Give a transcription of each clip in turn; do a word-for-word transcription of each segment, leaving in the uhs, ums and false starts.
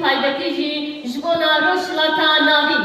Taybetî jî ji bona Rojhilata Navîn.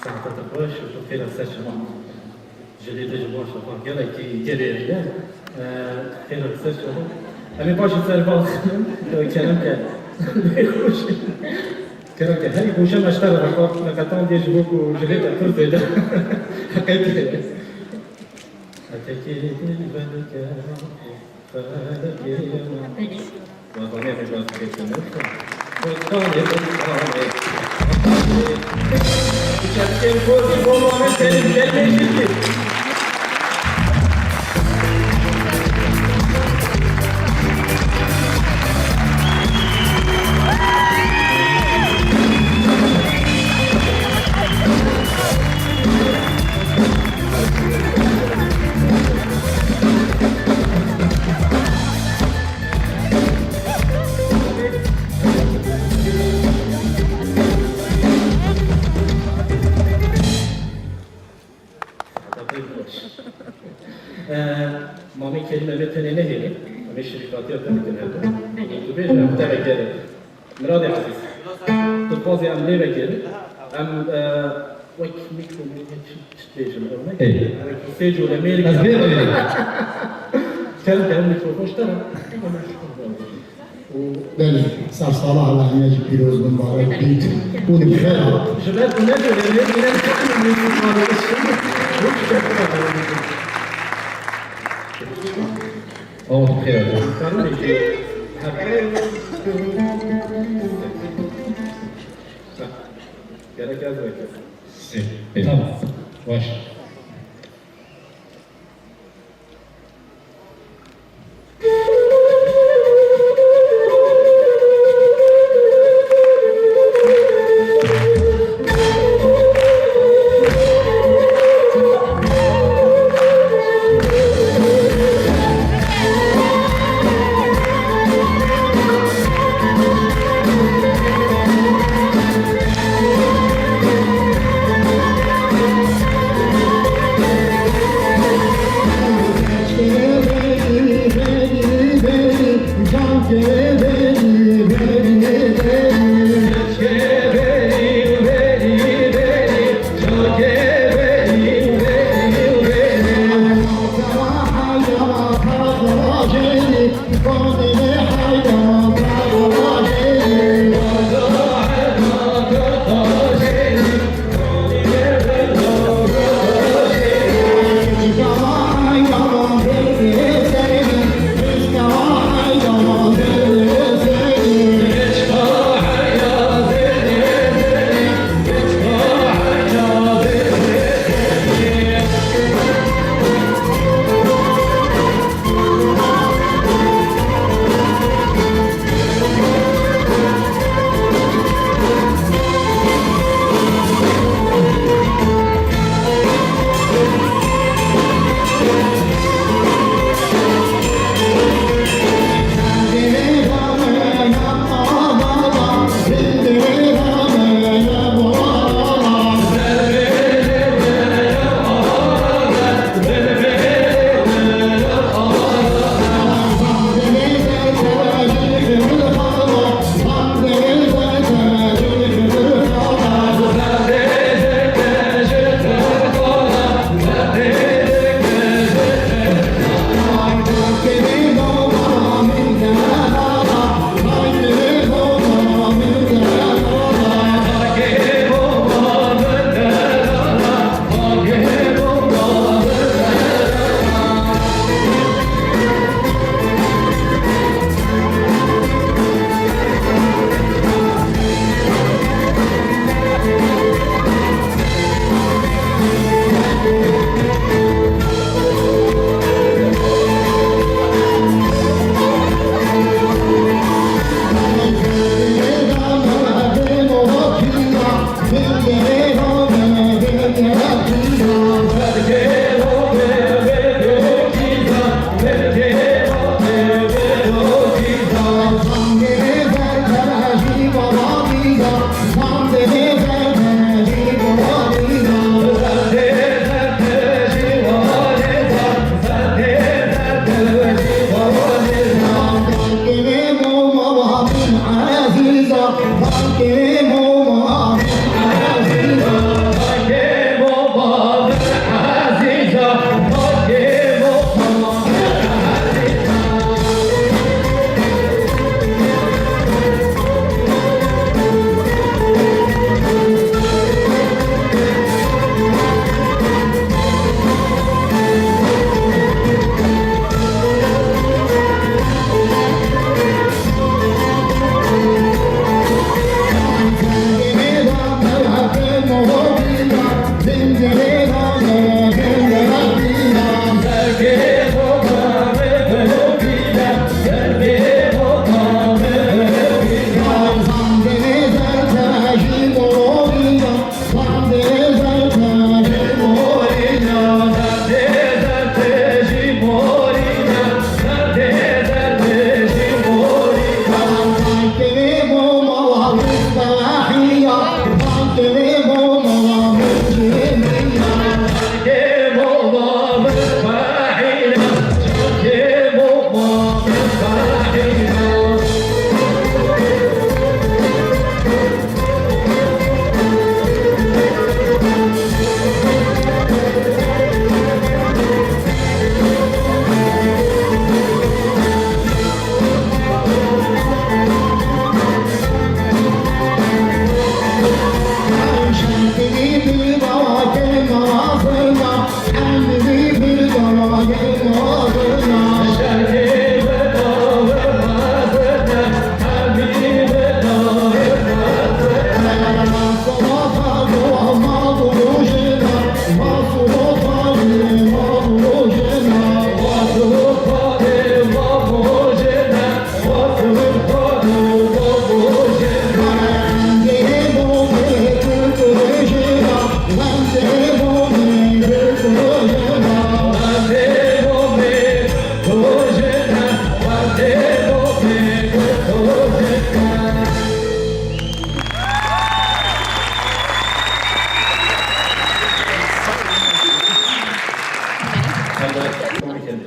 Saeta te xweş û tu xêra ser şema. Jilê te ji bo şefa gelekî gelê heye. Xêra ser şema. Em ê paşê ser bal xinin. Kerem ke. Xweş. Kerem ke. Herî goşe me ji te re vexwar. Me qetan dê ji bo ku jilê te pir zêde. Heqetê. Hetekê dilbelke. Saeta pir xweş. Mamê Kerîm, em ê tenê nehêlin. Em ê şirîkatiya te bikin hev. Tu bêjin, em te vegerin. Miradê ezîz, tu dixwazî em lê vegerin? Em, e, wek mîkro, wek çi, çi dibêjin, örnek? Ê. Wek sê colemêrek. Ez bê bê. Kerem, kerem, mîkrofon ji te re. Belê, sersala Heleniye jî pîroz, mubarek bît. Hûn bi xêr hat. Ji ber ku ne colemêrek, ne mîkrofon. Ew bi xêr hatin. Gerek ez vekim. Tamam. Baş.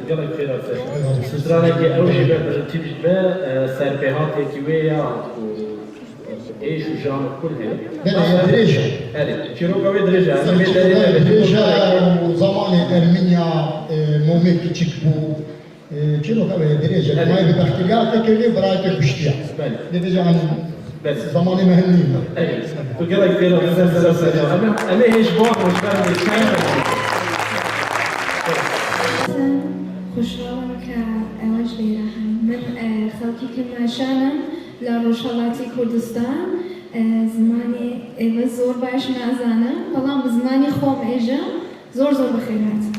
Gelek xêr hate. Stranekî ew jî be, bi ritîm jî be, e, serpêhatiyekî wê ya ku êş û jan û kul heye. Belê, ya dirêj e. Erê, çîroka wê dirêj e. Em vê derê dirêj e û zamanê Ermenya, e, Momê Kiçik bû. E, çîroka wê dirêj e. Erê. Mayê bi bextî ya te kiriye, birayê te kuştiye. Belê. Dibêje an Belê. Zamanê me hin nîne. Erê. Tu gelek fêr dibî ser ser ser. Em ê, em ê hêj bor hoşber bê. Xweşxalim ke ew ji lêre hene. Min, e, xelkî Kirmaşan im, li Rojhelatê Kurdistan, e, zimanê êve zor baş nazanim, belam bi zimanê xwe em êjim. Zor zor bi xêr hatin.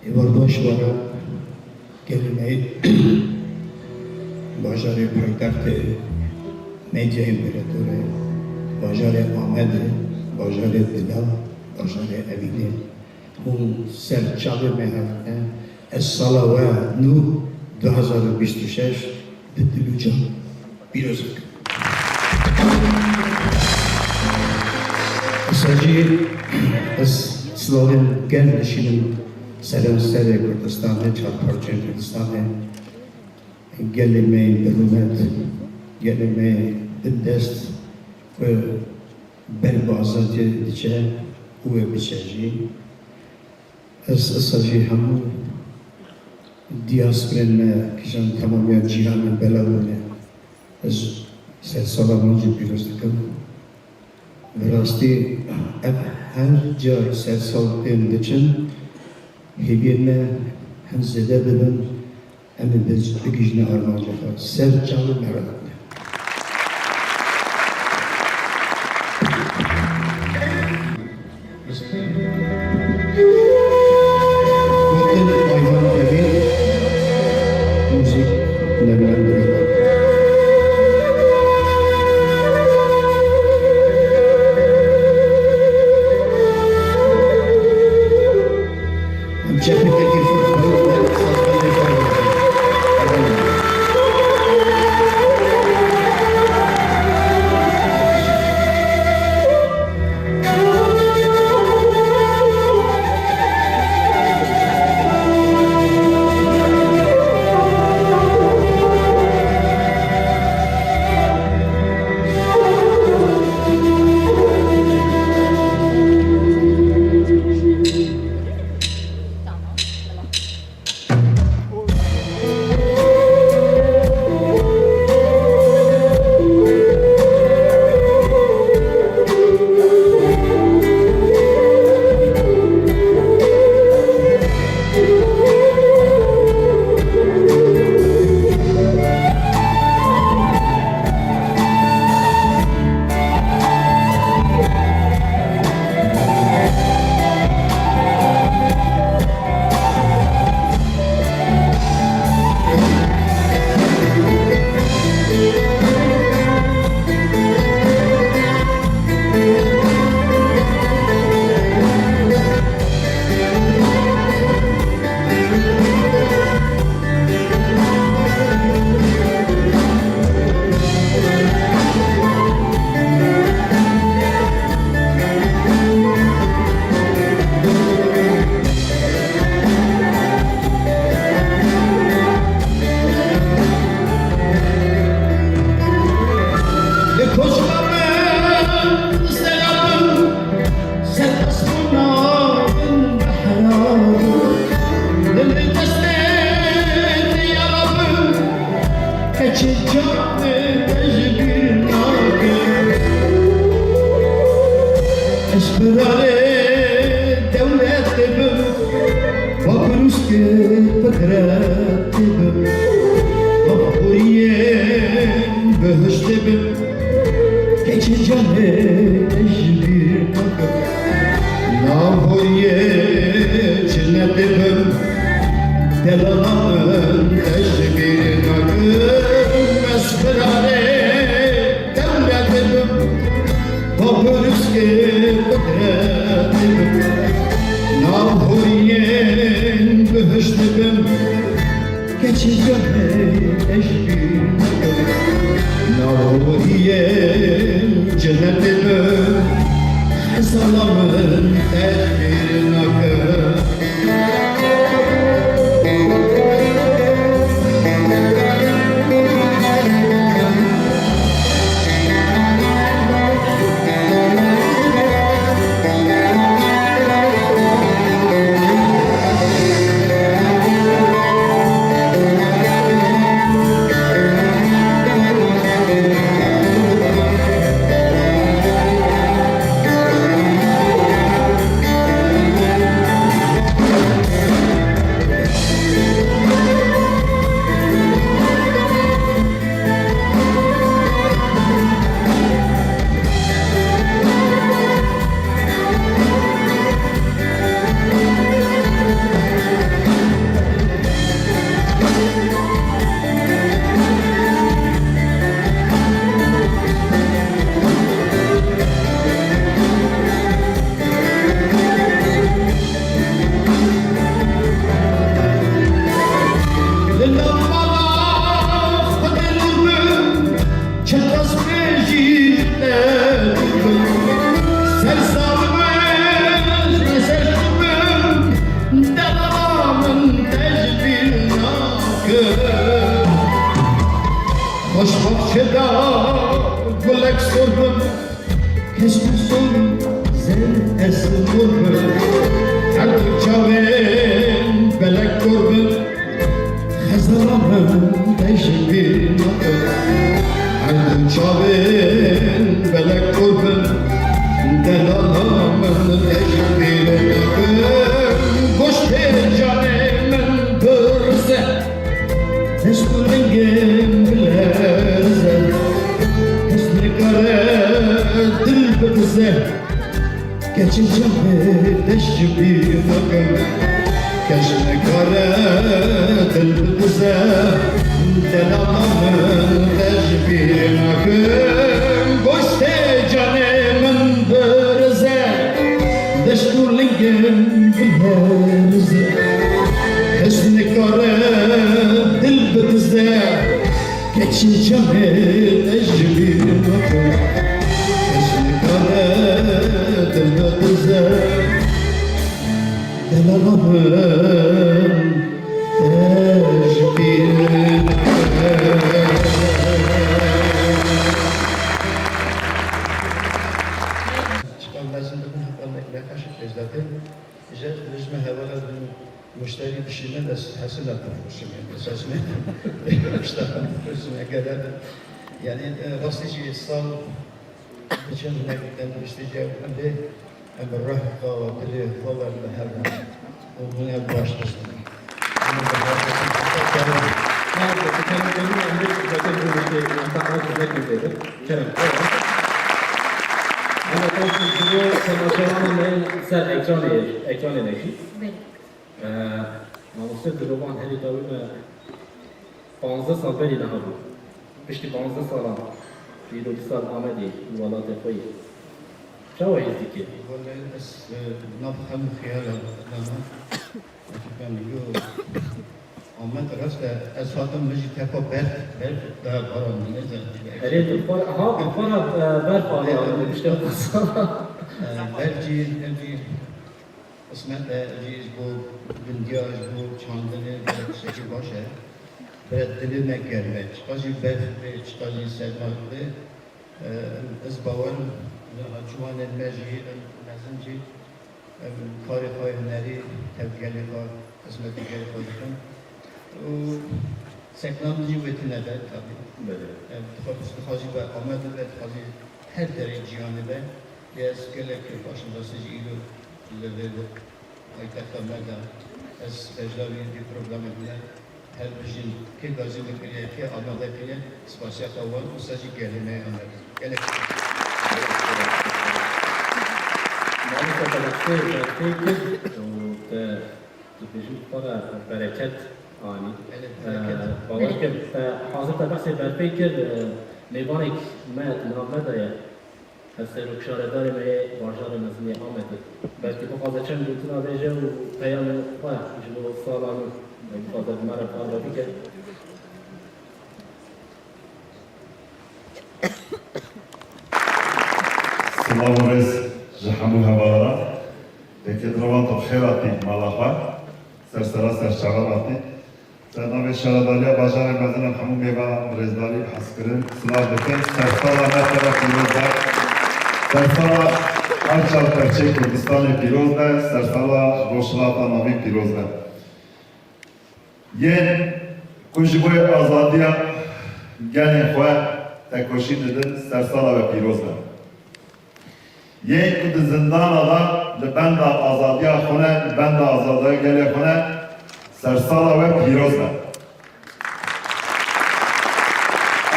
Êvar baş were gelê me yê bajarê paytextê medya împaratorê, bajarê Amedê, bajarê dila, bajarê Evînê. Hûn ser çavê me hatine. Ez sala we nû du hezar û bîst û şeş bi dil û can pîroz dikim. Esa jî ez Zarên germ dişînin seranserê Kurdistanê, çar parçeyên Kurdistanê. Gelê me yê birûmet, gelê me yê bindest ku ber bi azadiyê diçe û wê biçe jî. Ez esa jî hemû diyasporên me, kîjan temamiya cîhanê belav bûne, ez sedsala wan jî pîroz dikim. Bi rastî ev her car sedsal tên diçin, hêviyên me hin zêde dibin, em ê bi-, bigihîjine armanca xwe. Ser çav û merad. Gotin Ayhan Demîr, muzîk Newran Dirêkan. Em çepîkekî xurt bi sazbendê kar dikin. Li kocka min selam, ser esmana bin behra, li destê diyara bin, keçê canê te ji bîr nakim. Ez birarê dewletê bim, Babirûskê qudretê bim, Babûriyên bihiştê bim, keçê canê te ji bîr nakim. Navboriyê cinetê bim, delala min te ji bîr nakim. Ez birarê dewletê bim, Babirûskê qudretê bim, nav huriyên bihiştê bim, keçê canê te ji bîr nakim. Nav huriyên cenetê bim, hezala min te ji bîr nakim. Her du çavên belek kor bin, xezala min te ji bîr nakin. Her du çavên belek kor bin, delala min te ji bîr nakin. Goştê canê min birize, dest û lingên bilerze, kes nikare dil bidize. Keçê çavê te ji bîr nakin, kes nikare dil bidize, delala min te ji bîr nakin. Goştê canê min birize, dest û lingên bilerize, kes nikare dil bidize. Keçê çavê te ji bîr nakin, kes nikare dil bidize, delala min te ji bîr nakin. Çiqas mezin dibin, heta me-, meqaşê pêzdetin. Ji, ji me hevala bin muşterî dişînin, ez hesî ne tefroşim, yani, ez hesî ne tefroşim, eger hebin. Yani, e, rastî jî sal biçin ne tenduristî cevbinde, em bi rehqa dilê xwe ve li hev in. Û hûn ev baş dizin. Kerem. Ama taşî ji bo temaşevanan me ser ekranê, ekranê me jî. Belê. Ee, mamoste Dilovan herî dawî me panzdeh sal berî niha bû. Piştî panzdeh salan îro dîsa Amedê û welatê xwe yê. Çawa hîs dikî? Wele ez, e, nav xem xiyala dana. Efendim, yo, Amed rast e, ez hatim min jî tepa berf, berf da barandine. Herê tu xwe, ha, tu xwe re, e, berf alê, e, işte, e, berf jî, berf jî qismet e, jî ji bo bindiya, ji bo çandinê, berf tiştekî baş e. Berf dilê me germ e. Çiqa jî berf be, çiqa jî serma be, e, ez bawer im, ciwanên me jî, em mezin jî, Em karê xwe yê hunerî tevgelê xwe, xizmetê gelê xwe dikin. Û sekna min jî wê tune be, tabî. Belê. Em dixwe-, dixwazî be Amedê be, dixwazî her derê cîhanê be. Lê ez gelek kêfxweş im, rastî jî îro li vê paytexta me de ez beşdarî vê programê bûme. Her bijîn, kê gazî me kiriye, kê amade kiriye, spasiya xwe wan, wisa jî gelê me ya me. Gelek. Mamoste, te behsê berfê kir û te, tu bêjî xwe re bereket anî. Belê, bereket. Ee, bawer kim, te hazir te behsê berfê kir, e, mêvanek me di nav me de ye. Ev serokşaredarê me yê bajarê mezin ê Amedê. Belkî bixwaze çend gotina bêje û peyamê xwe ji bo sala nû, bixwaze bi me re parve bike. Silav û rêz ji hemû hevalan. Yekê Dilovan, tu bi xêr hatî mala xwe. Ser sera ser çavan hatî. Ser navê Şaredariya Bajarê Mezin em hemû mêvanan bi rêzdarî bi hezkirin silav dikin. Sersala me teva pîroz be. Sersala her çar perçeyê Kurdistanê pîroz be. Sersala Rojhilata Navîn pîroz be. Yên ku ji bo azadiya gelên xwe tekoşîn didin, sersala we pîroz be. Yên ku di zindana de li benda azadiya xwe ne, li benda azadiya gelê xwe ne, sersala we pîroz be.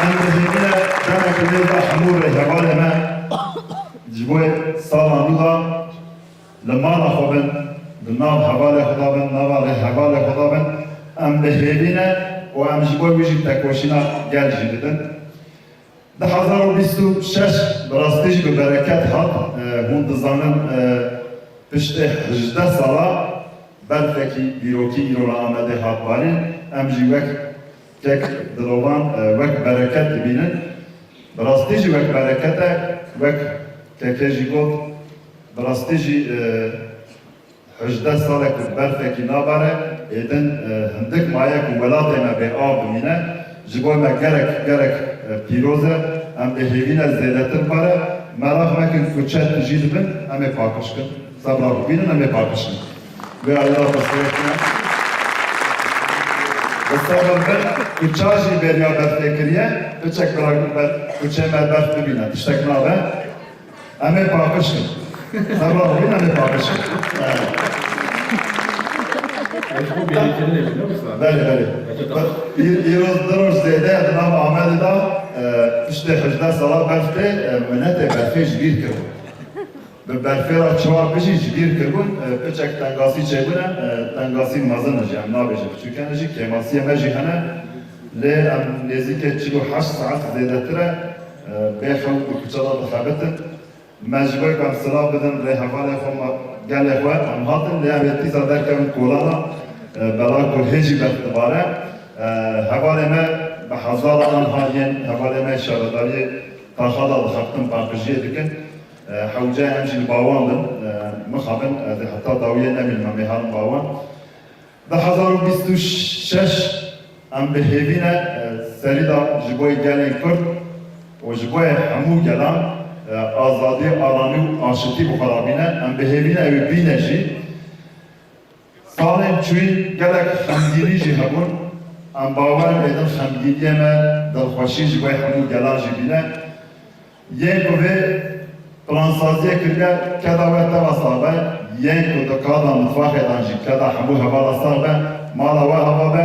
Em dihêvîne demek li nêz de hemû rêhevalê me ji bo sala nû de li mala xwe bin, di nav hevalê xwe de bin, nava rêhevalê xwe de bin. Em bi hêvî ne û em ji bo wî jî tekoşîna gel jî didin. Du hezar û bîst û şeş bi rastî jî bi bereket hat. E, hûn dizanin, e, piştê hejdeh sala berfekî dîrokî îro li Amedê hat barîn. Em jî wek kek Dilovan, e, wek bereket dibînin. Bi rastî jî wek bereket e, wek kekê jî got, bi rastî jî, e, hejdeh sal e ku berfekî nabare, êdin, e, hindik maye ku welatê me bê av bimîne, ji bo me gerek, gerek, e, pîroz e, em dê hêvî ne zêdetir bare, meraq mekin ku çend tijî dibin, em ê paqij kin. Sebra bibînin, em ê paqij kin. Wê alî de pirsgirêk ne. Bi sebir bin, kuça jî beriya berfê kiriye, piçek bira ber, kuçê me berf bibîne, tiştek nabe. Em ê paqij kin. Sebra bibînin, em ê paqij kin. Belê, belê. Î-, îro du roj zêde ye di nav Amedê de, e, piştê hejdeh sala berf tê, e, minetê berfê ji bîr kiribû. Bi berfê re çawa bijî ji bîr kiribûn, e, piçek tengasî çêbûne, e, tengasî mezin e jî, em nabêjin biçûk e jî, kêmasiyê me jî hene. Lê em nêzîkê çil û heşt saet zêdetir e, e, bê xew di kuçe de dixebitin. Me ji bo ku em silav bidin rê hevalê xwe, me gelê xwe, em hatin, lê em ê dîsa derkevin kolana, e, bela ku hê jî berf dibare. E, hevalê me bi hezaran ha yên hevalê me şaredariyê taxa de dixebtin, paqijiyê dikin. E, hewce em jî li ba wan bin, e, mixabin, ez ê heta dawiyê nemînim, em ê herin ba wan. Du hezar û bîst û şeş em bi hêvî ne, e, serî de ji bo gelên Kurd û ji bo hemû gelan, e, azadî, aramî û aşitî bi xwe re bîne. Em bi hêvî ne ew ê bîne jî. Salên çûyî gelek xemgînî jî hebûn. Em bawer in êdin xemgîniyê me dilxweşî ji bo hemû gelan jî bîne. Yên ku vê plansaziyê kiriye, keda we teva sax be, yên ku di kada mitfaxê de jî keda hemû hevala sax be, mala we ava be,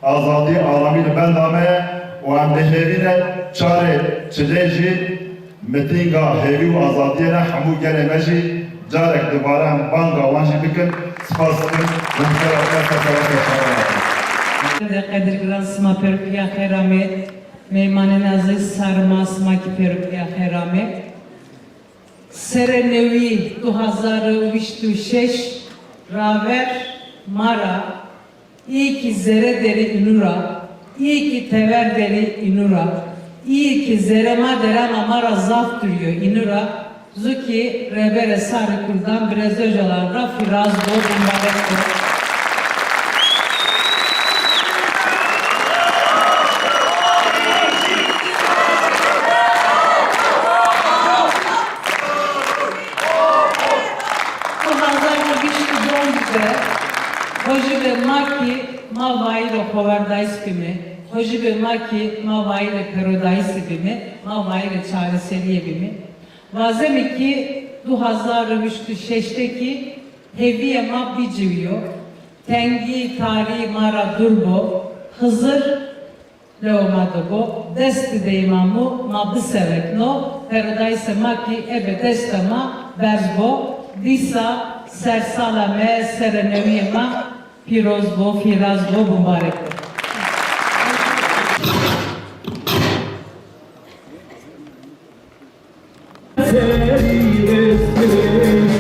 azadî, aramî li benda me ye û em bi hêvî ne çarê çilê jî mitînga hêvî û azadiyê ne, hemû gelê me jî carek dubare em banga wan jî bikin. Spas dikim. Min ser Qedirgiran sima pêrokiya xêr amê. Mêhmanên ezîz, serma sima kî pêrokiya xêr amê. Serê newî du hazar û bîst û şeş raver ma ra, î kî zere derî înû ra, î kî tever derî înû ra, î kî zere ma derama ma ra zaf dûr yo înû ra, Zûkî Rêberê Sarê Kurdan Birêz Ocalan ra fîraz bo, bimbarek bo. Du hazar û bîst û pênc de xwe ji be ma kî ma vayîrê xoverdayîs bîme, xwe ji be ma kî ma vayîrê pêrodayîsî bîme, ma vayîrê çareseriyê bîme. Vazemê kî du hazar û bîst û şeştekî hêviyê ma biciwiyo, tengî, tarî ma ra dûr bo, Xizir lewa ma de bo, dest bideyê ma mû, ma bisevekno, pêrodayîsê ma kî ebe destê ma berz bo, dîsa sersala me, serê newiyê ma pîroz bo, fîraz bo, bimbarek bo. Serî rêz kirin,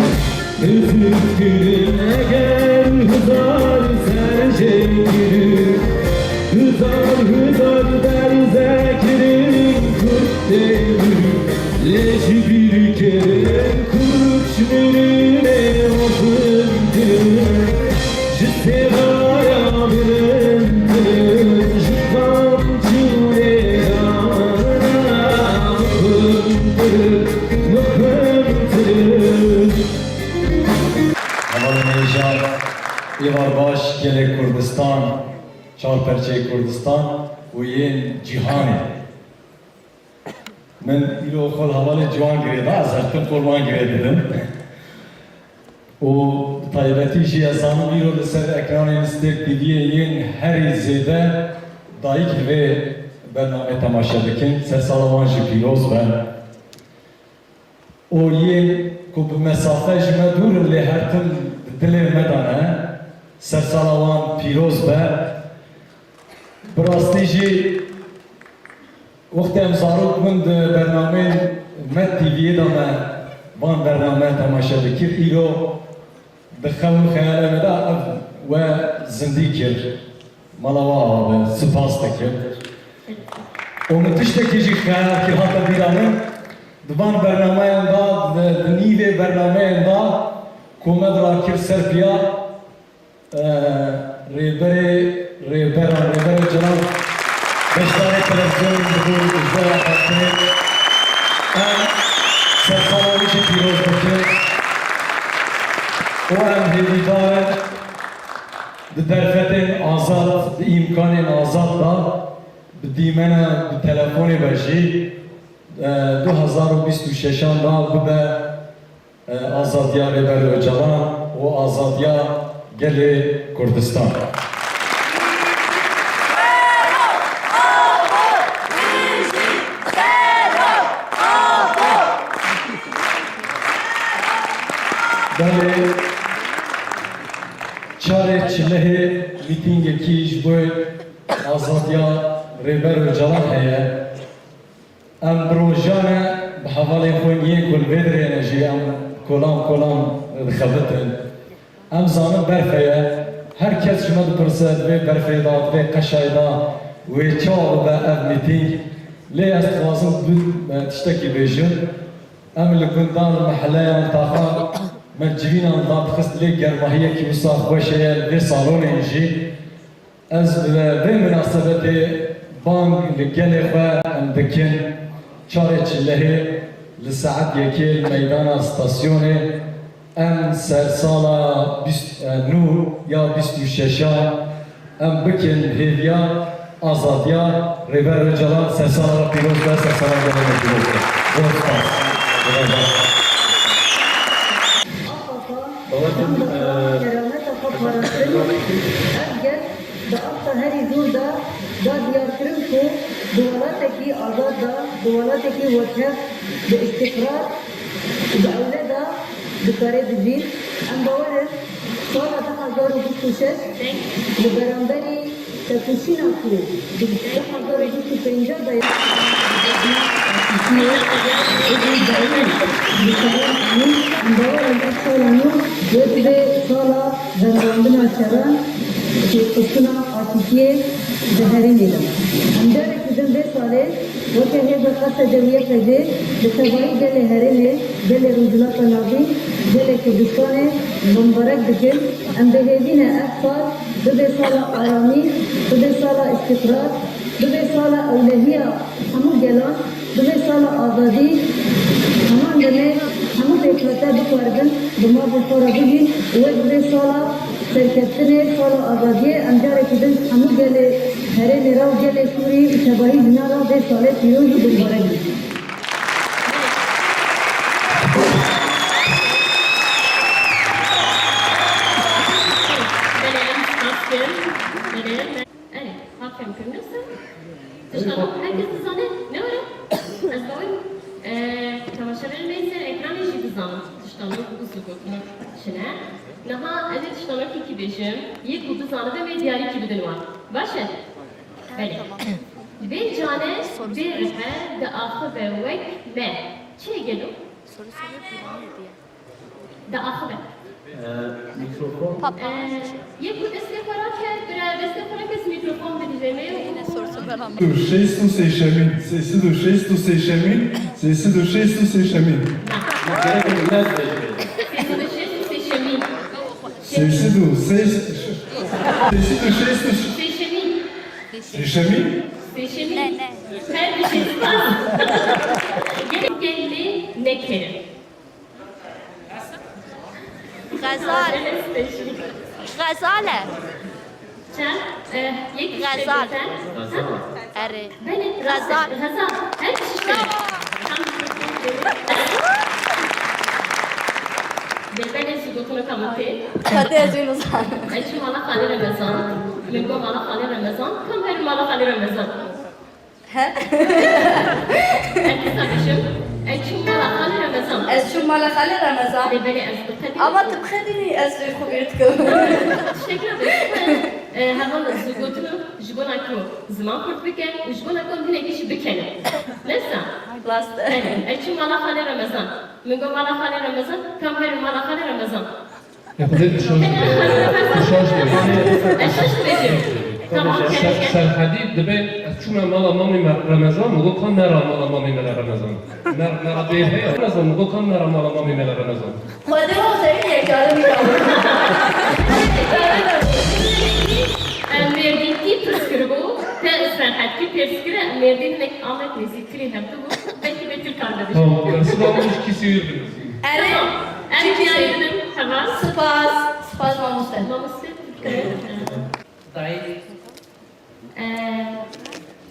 hizir kirin, eger hizar ser jê kirin. Hizar hizar berze kirin, Kurd tê mirin, lê ji bîr kirin, Kurd ji mirinê mezin kirin. Ji sêvaya bilintir, ji qamçî û lêdana muhimtir, muhimtir. Hevalên hêja, êvar baş gelê Kurdistan, çar perçeyê Kurdistan û yên cîhanê. Min îro xwe li hevalê ciwan girê da, ez her tim xwe li wan girê didim. Û bi taybetî jî ez zanim îro li ser ekranên Stêrk T V'yê yên herî zêde dayik li vê bernameyê temaşe dikin. Sersala wan jî pîroz be. Û yên ku bi mesafe ji me dûr in, lê her tim di dilê me de ne, sersala wan pîroz be. Bi rastî jî wextê em zarok bûn di bernameyên Med T V'yê de me van bername temaşe dikir. Îro di xew û xeyalê me de ev we zindî kir. Mala we ava be, spas dikim. Û min tiştekî jî xeyal kir, hate bîra min. Di van bernameyan de, di, di nîvê bernameyan de ku me dirakir ser piya, e, rêberê, rêberan, rêberê Celal beşdarê televîzyonê dibû, ji bo raxaftinê. Em sersala wî jî pîroz dikin. Û em hêvîdar in di derfetên azad, di îmkanên azad de, bi dîmena, bi telefonê ve jî, e, du hezar û bîst û şeşan de bibe, e, azadiya Rêber Ocalan û azadiya gelê Kurdistan. Belê, çarê çilehê mîtîngekî ji bo azadiya Rêber Ocalan heye. Em bi rojan e bi hevalên xwe yên ku li vê dirê ne jî em kolan kolan dixebitin. Em zanin berf heye. Her kes ji me dipirse, di vê berfê de, di vê qeşayê de wê çawa bibe ev mîtîng? Lê ez dixwazim bi, e, tiştekî bêjim. Em li gundan, li meheleyan, taxan, me civînan dadixist, lê germahiyekî wisa xweş heye li vê salonê jî. Ez bi vê minasebetê bang li gelê xwe em dikin, çarê çilehê li saet yekê li meydana stasyonê em sersala bîst, e, nû ya bîst û şeşa em bikin hêviya azadiya Rêber Ocalan. Sersala we pîroz be, sersala gelê me pîroz be. Zor spas. Zor spas. Babakim, e, kerameta xwe parastin, ev gel di asta herî zor de da diyarkirin ku di welatekî azad de, di welatekî wekheft, di îstîqrar, di ewle de dikare bijî. Em bawer in sala du hezar û bîst û şeş li beramberî tekoşîna ku di du hezar û bîst û pênc de ya, em bawer in ev sala nû wê bibe sala vendarandina şeran, têkuştina aşîtiyê di herêmê de. Em carekî din vê salê weke hêza Q S D û Y P G li tevayî gelê herêmê, gelê Rojhilata Navîn, gelê Kurdistanê xwe mibarek dikin. Em bi hêvî ne ev sal bibe sala aramî, bibe sala îstîqrar, bibe sala ewlehiya hemû gelan, bibe sala azadî. Heman demê hemû pêkhatin bikaribin bi mafê xwe re bigihîn û wê bibe sala serkeftinê, sala azadiyê. Em carekî din hemû gelê herêmê re û gelê Sûrî û tevahî jinan re vê salê pîroz û dilbarek bigihîn. Belê, em spas dikin. Belê, me-, erê, ha fêm kirin, neyse. Tiştan her kes dizane, ne were? Ez bawerim, e, temaşevanên me yên ser ekranê jî dizanin. Tiştan wek ku gotin çine. Niha ez ê tiştan wekî bêjim, yê ku bizanibe me diyarîkî bidin wan. Baş e? Belê. Vê cane, vê rihe diaxive wek me. Çi ye gelo? Soru soruyor, bilmiyor diye. Diaxive. Ee, mikrofon. Papa. Ee, yek ku destê xwe rakir, bira destê xwe rakir, mikrofon bidî vê me. Yine sorusu ben anlamadım. Şêst û sêşemîn, sêsed û şêst û sêşemîn, sêsed û şêst û sêşemîn. Sêsed û şêst û sêşemîn. Sêsed û sês-, sêsed û şêst û sêşemîn. Sêşemîn? Sêşemîn. Ne, ne. Her bir şey spas. Gel, gel, ne, ne kere. Xezal. Xezal e. Çend? Eh, yek Xezal. Erê. Belê, Xezal. Xezal. Her kişi. Belê, belê, ji gotineka min tê. Xwedê ez ê nizanim. Ez çûm mala Xalê Remezan. Min got mala Xalê Remezan. Kam her mala Xalê Remezan. He? Ez dîsa bêjim, ez çûm mala Xalê Remezan. Ez çûm mala Xalê Remezan. Lê belê ez diqedînim. Ama tu biqedînî ez vê xwe bêr dikim. Tiştek nabe. E, heval ji gotin ji bona ku ziman xurt bike û ji bona ku em hinekî jî bikene. Ne wisa? Rast e. Ez, ez çûm mala Xalê Remezan. Min got mala Xalê Remezan, kam herî mala Xalê Remezan. E, Xwedê tu şaş bî. Tu şaş bî. Ez şaş dibêjim. Tamam. Ser-, Serhedî dibê, ez çûme mala mamê me Remezan, min got, ka nera mala mamê me Remezan. Mer-, mera bê heye Remezan, min got, ka nera mala mamê me Remezan. Xwedê wan serî yekare bî. Em Mêrdînkî pirs kiribû, te Serhedkî pirs kire, Mêrdîn hinek Amed nêzîktirî hevdû bû, belkî bê Tirkan de bêjin. Tamam, ben sıra almış kişi yürüdünüz. Erê, tamam. Em çi diyarî kişi? Bidin, heval. Spas. Mamoste, dikkat. Dayê. Ee,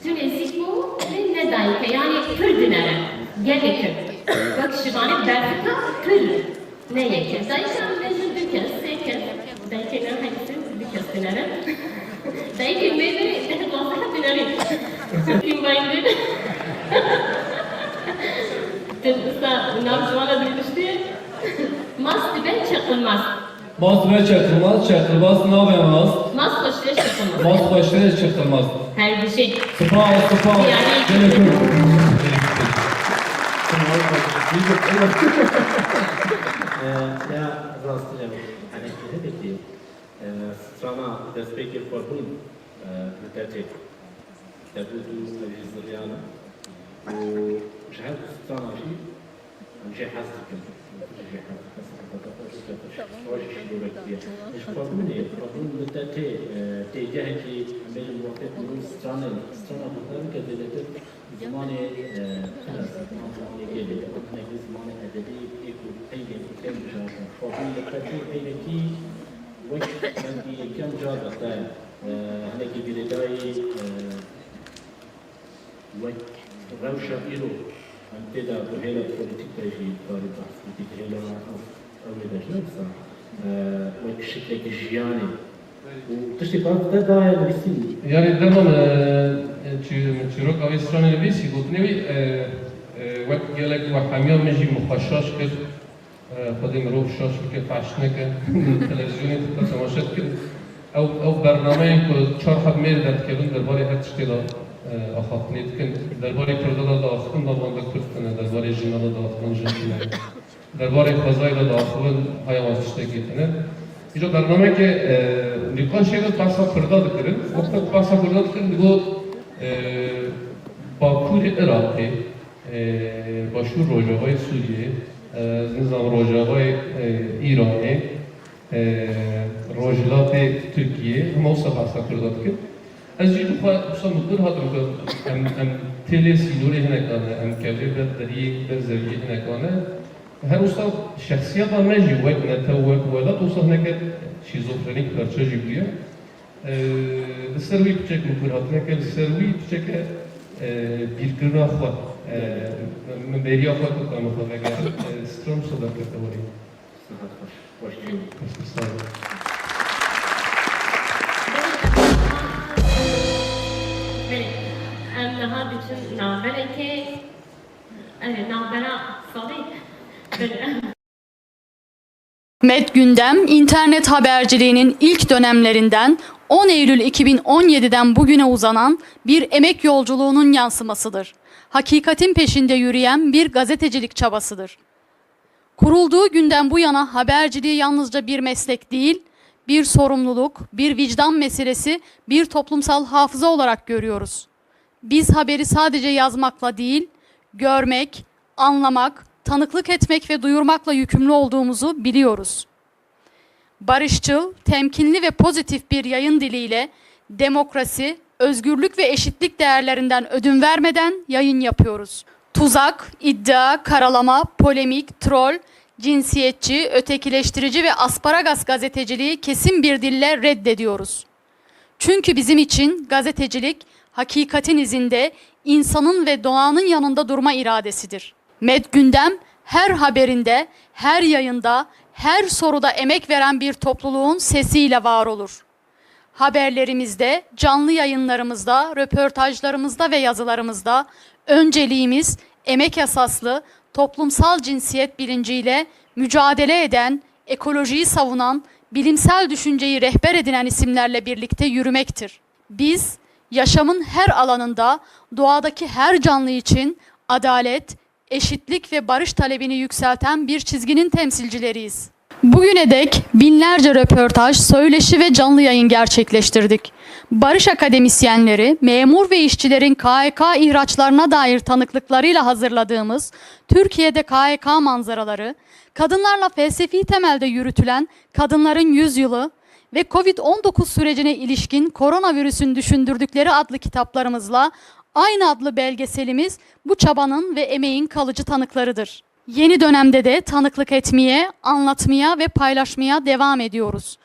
tu nêzîk bû, lê ne dayik e, yanî pir dinere, gelek e. Wek şivanê berfika pir, ne yek e. Dayika em bêjin du kes, sê kes, dayikê me hepsi du kes dinere. Dayikê me bê deh duwazdeh dinere. Kim bayındır? Sen usta, nav ciwana duyulmuştu. Mast dibe çakılmaz. Mast be çakılmaz, çakılmaz nabe mast. Mast xweştir çakılmaz. Mast xweştir çakılmaz. Her bir şey. Spas, spas. Yani Gelek. Ee, ya rastî ne? Hani hep ki, e, strana destpêkê xwebûn, e, li te tê. Te bû dû ew jî ziryan e. Û ji her du strana jî Em jê hez dikin. Jê hez dikin. Roj şîrorek diye. Ji xwebûnê, xwebûn li te tê, e, têgehekî, em bêjin, wextê ku stranê, strana guhdar bike zêdetir zimanê, e, xwe, zimanê gelê, hinekî zimanê edebî ê ku peynekî kêm bijartin. Xwebûn li te tê peynekî wek belkî yekem car li te, e, hinekî girêdayî, e, Wek rewşa îro em tê de bi hêla polîtîk de jî karî behs bikî, bi hêla ew, ew ê de jî wisa, e, wek şiklekî jiyanê û tiştê ku te daye nivîsîn. Yanî dema min, e, çî-, min çîroka wî stranê nivîsî, gotinê wî, e, e, wek gelek we hemiya min jî min xwe şaş kir. Xwedê mirov şaş bike, fehş neke, televîzyonê dike, temaşe dike. Ew, ew bernameyên ku çar heb mêr derdikevin, derbarê her tiştê de, e, axaftinê dikin. Derbarê Kurda de diaxivin, navenda Kurd tune, derbarê jina de diaxivin, jin tune. Derbarê xwezayê de diaxivin, haya wan tiştekê tune. Îro bernameyeke, e, nîqaşê de behsa Kurda dikirin. Wexta ku behsa Kurda dikirin, digot, e, Bakurê Iraqê, e, Başûr Rojavayê Sûriyeyê, e, nizam Rojavayê, e, Îranê, e, Rojhilatê Tirkiyê, hema wisa behsa Kurda dikin. Ez jî bi xwe wisa miqir hatim ku em, em têlê sînorê hinekane, em kevê ber deriyê, ber zeviyê hinekane. Her wisa şexsiyeta me jî wek netew, wek welat wisa hineke şîzofrenîk perçe jî bûye. Ee, li ser wî piçek min ku hatine ke, li ser wî piçeke, e, bîrkirina xwe, e, min bêriya xwe ku ka min xwe vegerin, e, stran wisa derkete werê. Sihet xweş. Xweştir sar be. Belê, em niha diçin navberekê, e, navbera salê. Belê. Med Gündem, internet haberciliğinin ilk dönemlerinden on Eylül iki bin on yediden bugüne uzanan bir emek yolculuğunun yansımasıdır. Hakikatin peşinde yürüyen bir gazetecilik çabasıdır. Kurulduğu günden bu yana haberciliği yalnızca bir meslek değil, bir sorumluluk, bir vicdan meselesi, bir toplumsal hafıza olarak görüyoruz. Biz haberi sadece yazmakla değil, görmek, anlamak, tanıklık etmek ve duyurmakla yükümlü olduğumuzu biliyoruz. Barışçıl, temkinli ve pozitif bir yayın diliyle demokrasi, özgürlük ve eşitlik değerlerinden ödün vermeden yayın yapıyoruz. Tuzak, iddia, karalama, polemik, troll, cinsiyetçi, ötekileştirici ve asparagas gazeteciliği kesin bir dille reddediyoruz. Çünkü bizim için gazetecilik, hakikatin izinde, insanın ve doğanın yanında durma iradesidir. Med Gündem, her haberinde, her yayında, her soruda emek veren bir topluluğun sesiyle var olur. Haberlerimizde, canlı yayınlarımızda, röportajlarımızda ve yazılarımızda önceliğimiz emek esaslı, toplumsal cinsiyet bilinciyle mücadele eden, ekolojiyi savunan, bilimsel düşünceyi rehber edinen isimlerle birlikte yürümektir. Biz, yaşamın her alanında, doğadaki her canlı için adalet, eşitlik ve barış talebini yükselten bir çizginin temsilcileriyiz. Bugüne dek binlerce röportaj, söyleşi ve canlı yayın gerçekleştirdik. Barış akademisyenleri, memur ve işçilerin K H K ihraçlarına dair tanıklıklarıyla hazırladığımız Türkiye'de K H K manzaraları, kadınlarla felsefi temelde yürütülen Kadınların Yüzyılı ve Covid on dokuz sürecine ilişkin Koronavirüsün Düşündürdükleri adlı kitaplarımızla aynı adlı belgeselimiz bu çabanın ve emeğin kalıcı tanıklarıdır. Yeni dönemde de tanıklık etmeye, anlatmaya ve paylaşmaya devam ediyoruz.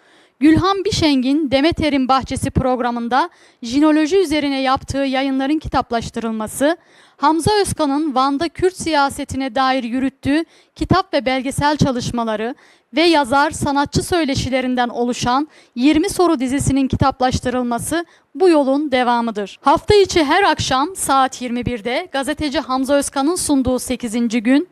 Gülhan Bişeng'in Demeter'in Bahçesi programında jinoloji üzerine yaptığı yayınların kitaplaştırılması, Hamza Özkan'ın Van'da Kürt siyasetine dair yürüttüğü kitap ve belgesel çalışmaları ve yazar, sanatçı söyleşilerinden oluşan yirmi soru dizisinin kitaplaştırılması bu yolun devamıdır. Hafta içi her akşam saat yirmi birde gazeteci Hamza Özkan'ın sunduğu sekizinci gün,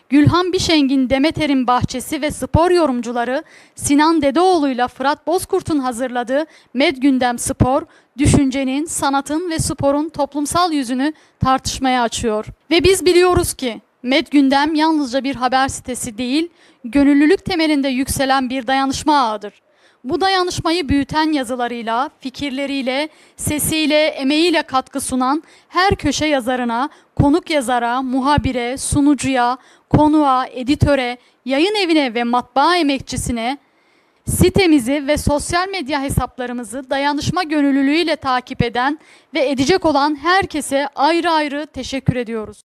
Gülhan Bişeng'in Demeter'in Bahçesi ve spor yorumcuları Sinan Dedeoğlu'yla Fırat Bozkurt'un hazırladığı Med Gündem Spor, düşüncenin, sanatın ve sporun toplumsal yüzünü tartışmaya açıyor. Ve biz biliyoruz ki Med Gündem yalnızca bir haber sitesi değil, gönüllülük temelinde yükselen bir dayanışma ağıdır. Bu dayanışmayı büyüten yazılarıyla, fikirleriyle, sesiyle, emeğiyle katkı sunan her köşe yazarına, konuk yazara, muhabire, sunucuya, konuğa, editöre, yayın evine ve matbaa emekçisine, sitemizi ve sosyal medya hesaplarımızı dayanışma gönüllülüğüyle takip eden ve edecek olan herkese ayrı ayrı teşekkür ediyoruz.